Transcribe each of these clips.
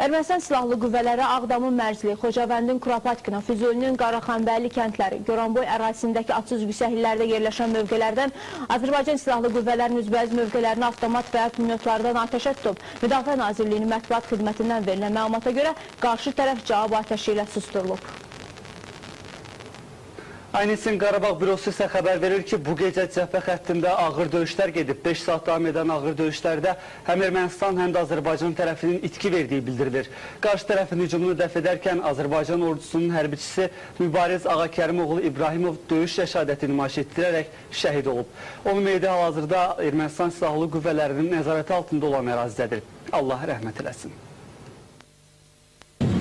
Ermənistan silahlı qüvvələri Ağdamın Mərzli, Xocavəndin Kurapatkina, Füzulinin Qaraxanbəyli kəndləri, Goranboy ərazisindəki atsız yüksəkliklərdə yerləşən mövqelərdən Azərbaycan silahlı qüvvələrinin üzbəüz mövqelərini avtomat və pulemyotlardan atəşə tutub. Müdafiə Nazirliyinin mətbuat xidmətindən verilən məlumata görə qarşı tərəf cavab atəşi ilə susturulub. INS-in Qarabağ bürosu isə xəbər verir ki, bu gecə cəbhə xəttində ağır döyüşlər gedib. 5 saat davam edən ağır döyüşlərdə həm Ermənistan, həm də Azərbaycan tərəfinin itki verdiyi bildirilir. Qarşı tərəfin hücumunu dəf edərkən Azərbaycan ordusunun hərbiçisi Mübariz Ağakərimoğlu İbrahimov döyüş rəşadəti nümayiş etdirərək şəhid olub. Onun meyidi hal-hazırda Ermənistan silahlı qüvvələrinin nəzarəti altında olan ərazidədir. Allah rəhmət eləsin.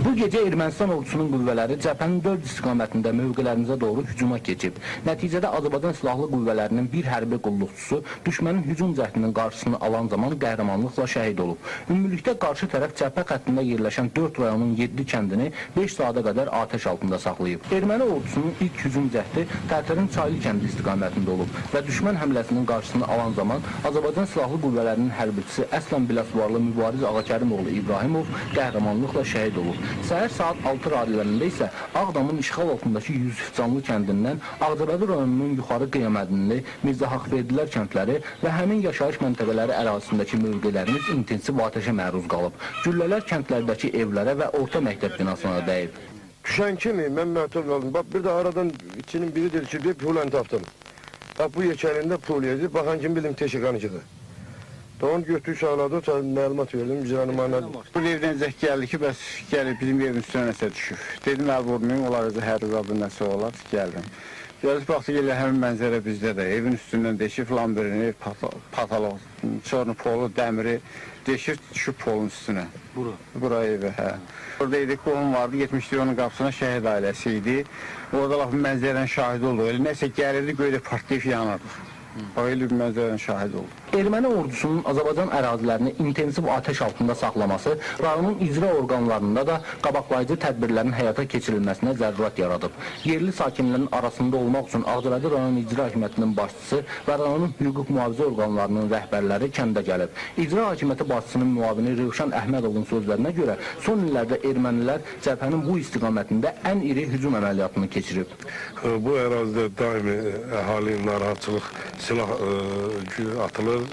Bu gecə Ermənistan ordusunun qüvvələri cəbhənin 4 istiqamətində mövqelərimizə doğru hücuma keçib. Nəticədə Azərbaycan Silahlı Qüvvələrinin bir hərbi qulluqçusu düşmənin hücum cəhdinin qarşısını alan zaman qəhrəmanlıqla şəhid olub. Ümumilikdə qarşı tərəf cəbhə xəttində yerləşən 4 rayonun 7 kəndini 5 saata qədər atəş altında saxlayıb. Erməni ordusunun ilk hücum cəhdi Tərtərin Çaylı kəndi istiqamətində olub və düşmən həmləsinin qarşısını alan zaman Azərbaycan Silahlı Qüvvələrinin hərbiçisi əslən Biləsuvarlı Mübariz Ağakərimoğlu İbrahimov qəhrəmanlıqla şəhid olub. Səhər saat 6 radələrində isə Ağdamın işğal altındakı Yusifcanlı kəndindən Ağcabədi rayonunun Yuxarı Qiyamədinli, Mirzə Haqverdilər kəndləri və həmin yaşayış məntəqələri ərazisindəki mövqelərimiz intensiv atəşə məruz qalıb. Güllələr kəndlərdəki evlərə və orta məktəb binasına dəyib. Düşən kimi mən məhtəb qaldım. Bax bir də aradan içinin biri dedi ki, bir pul tapdım. Bax bu yekəlində pul yedi. Baxan kimi bildim teşekanıcıdır. Da onu götürdü uşaqlarda, məlumat verdim. Icra nümayəndə. Bu evdən zəng gəldi ki, bəs gəlib bizim evin üstünə nəsə düşüb. Dedim, əl vurmayın, onlar da hərbi adı nəsə olar, gəldim. Gəlib baxdıq, elə həmin mənzərə bizdə də. Evin üstündən deşib lambirini, pataloq, çornu polu, dəmiri deşib düşüb polun üstünə. Bura? Bura evi, hə. Orada idi, qohum vardı, 70 onun qapısına şəhid ailəsi idi. Orada lap mənzərənin şahidi olduq. Elə nəsə gəlirdi, göydə partlayıb yanırdıq. Bax, elə bir mənzərənin şahidi olduq. Erməni ordusunun Azərbaycan ərazilərini intensiv atəş altında saxlaması rayonun icra orqanlarında da qabaqlayıcı tədbirlərin həyata keçirilməsinə zərurət yaradıb. Yerli sakinlərin arasında olmaq üçün Ağcabədi rayon icra hakimiyyətinin başçısı və rayonun hüquq mühafizə orqanlarının rəhbərləri kəndə gəlib. İcra hakimiyyəti başçısının müavini Rövşən Əhmədovun sözlərinə görə son illərdə ermənilər cəbhənin bu istiqamətində ən iri hücum əməliyyatını keçirib. Bu ərazidə daimi əhali narahatçılıq, silah atılır,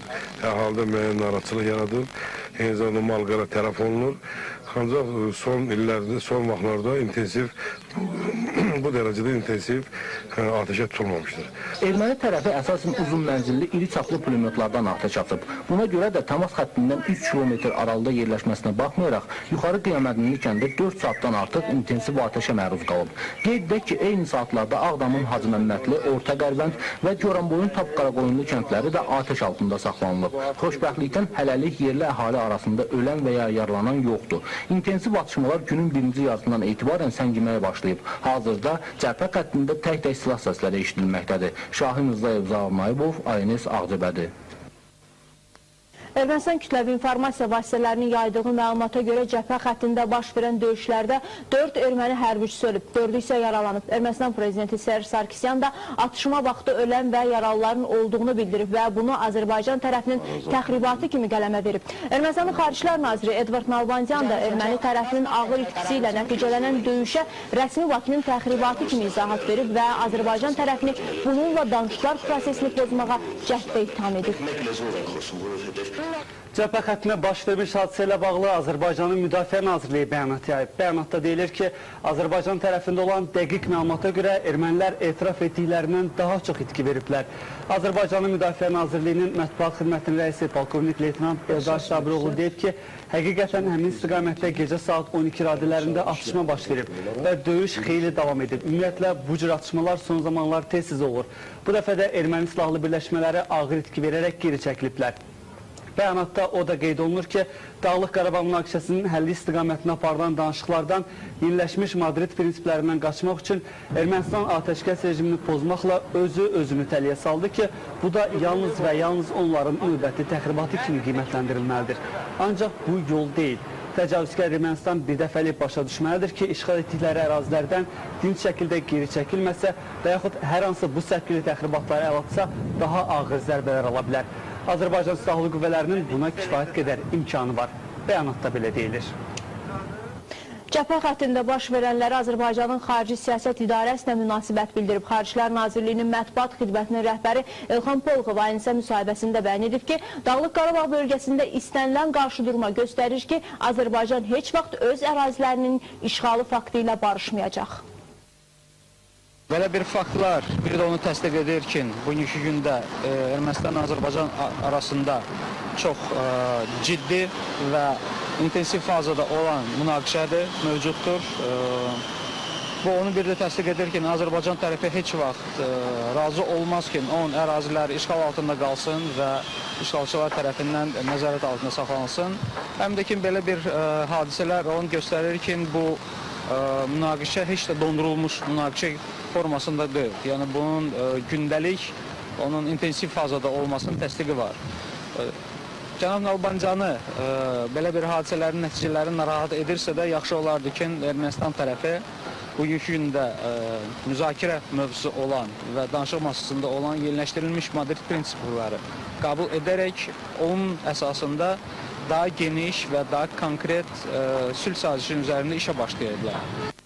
əhalidə müəyyən narahatçılıq yaradır. Eyni zamanda mal-qara tərəf olunur. Ancaq son illərdə, son vaxtlarda intensiv, bu dərəcədə intensiv atəşə tutulmamışdır. Erməni tərəfi əsasən uzun mənzilli iri çaplı pulemyotlardan atəş açıb. Buna görə də təmas xəttindən 3 kilometr aralıda yerləşməsinə baxmayaraq, Yuxarı Qiyamədinli kəndi 4 saatdan artıq intensiv atəşə məruz qalıb. Qeyd edək ki, eyni saatlarda Ağdamın Hacı Məmmədli, Orta Qərbənd və Goranboyun Tap Qaraqoyunlu kəndləri də atəş altında saxlanılıb. Xoşbəxtlikdən hələlik yerli əhali arasında ölən və ya yaralanan yoxdur. İntensiv atışmalar günün birinci yarısından etibarən səngiməyə başlayıb. Hazırda cəbhə xəttində tək-tək silah səsləri eşidilməkdədir. Şahin Rzayev, Zaur Naibov, INS Ağcabədi. Ermənistan kütləvi informasiya vasitələrinin yaydığı məlumata görə cəbhə xəttində baş verən döyüşlərdə 4 erməni hərbiçisi ölüb, 4-ü isə yaralanıb. Ermənistan prezidenti Serj Sarkisyan da atışma vaxtı ölən və yaralıların olduğunu bildirib və bunu Azərbaycan tərəfinin təxribatı kimi qələmə verib. Ermənistanın Xariclər Naziri Edvard Nalbandyan da erməni tərəfinin ağır itkisi ilə nəticələnən döyüşə rəsmi Bakının təxribatı kimi izahat verib və Azərbaycan tərəfini bununla danışıqlar prosesini pozmağa cəhddə ittiham edib. Cəbhə xəttinə baş vermiş hadisə ilə bağlı Azərbaycanın Müdafiə Nazirliyi bəyanat yayıb. Bəyanatda deyilir ki, Azərbaycan tərəfində olan dəqiq məlumata görə ermənilər etiraf etdiklərindən daha çox itki veriblər. Azərbaycanın Müdafiə Nazirliyinin mətbuat xidmətinin rəisi polkovnik leytenant Eldar Sabiroğlu deyib ki, həqiqətən həmin istiqamətdə gecə saat 12 radələrində atışma baş verib və döyüş xeyli davam edib. Ümumiyyətlə, bu cür atışmalar son zamanlar tez-tez olur. Bu dəfə də erməni silahlı birləşmələri ağır itki verərək geri çəkiliblər. Bəyanatda o da qeyd olunur ki, Dağlıq Qarabağ münaqişəsinin həlli istiqamətində aparılan danışıqlardan yeniləşmiş Madrid prinsiplərindən qaçmaq üçün Ermənistan atəşkəs rejimini pozmaqla özü özünü təliyə saldı ki, bu da yalnız və yalnız onların növbəti təxribatı kimi qiymətləndirilməlidir. Ancaq bu yol deyil. Təcavüzkar Ermənistan bir dəfəlik başa düşməlidir ki, işğal etdikləri ərazilərdən dinc şəkildə geri çəkilməsə və yaxud hər hansı bu səvkili təxribatlara əl atsa, daha ağır zərbələr ala bilər. Azərbaycan Silahlı Qüvvələrinin buna kifayət qədər imkanı var. Bəyanatda belə deyilir. Cəbhə xəttində baş verənlərə Azərbaycanın Xarici Siyasət İdarəsinə münasibət bildirib. Xaricilər Nazirliyinin mətbuat xidmətinin rəhbəri Elxan Poluxov ANS müsahibəsində bəyan edib ki, Dağlıq Qarabağ bölgəsində istənilən qarşıdurma göstərir ki, Azərbaycan heç vaxt öz ərazilərinin işğalı faktı ilə barışmayacaq. Belə bir faktlar bir də onu təsdiq edir ki, bugünkü gündə Ermənistan Azərbaycan arasında çox ciddi və intensiv fazada olan münaqişədir, mövcuddur. Bu onu bir də təsdiq edir ki, Azərbaycan tərəfi heç vaxt razı olmaz ki, onun əraziləri işğal altında qalsın və işğalçılar tərəfindən nəzarət altında saxlanılsın. Həm də ki, belə bir hadisələr onu göstərir ki, bu münaqişə heç də dondurulmuş münaqişə formasında deyil. Yəni bunun gündəlik, onun intensiv fazada olmasının təsdiqi var. Cənab Nalbandiyanı belə bir hadisələrin nəticələri narahat edirsə də yaxşı olardı ki, Ermənistan tərəfi bugünkü gündə müzakirə mövzusu olan və danışıq masasında olan yeniləşdirilmiş Madrid prinsipləri qəbul edərək onun əsasında daha geniş və daha konkret sülh sazişinin üzərində işə başlayırdılar.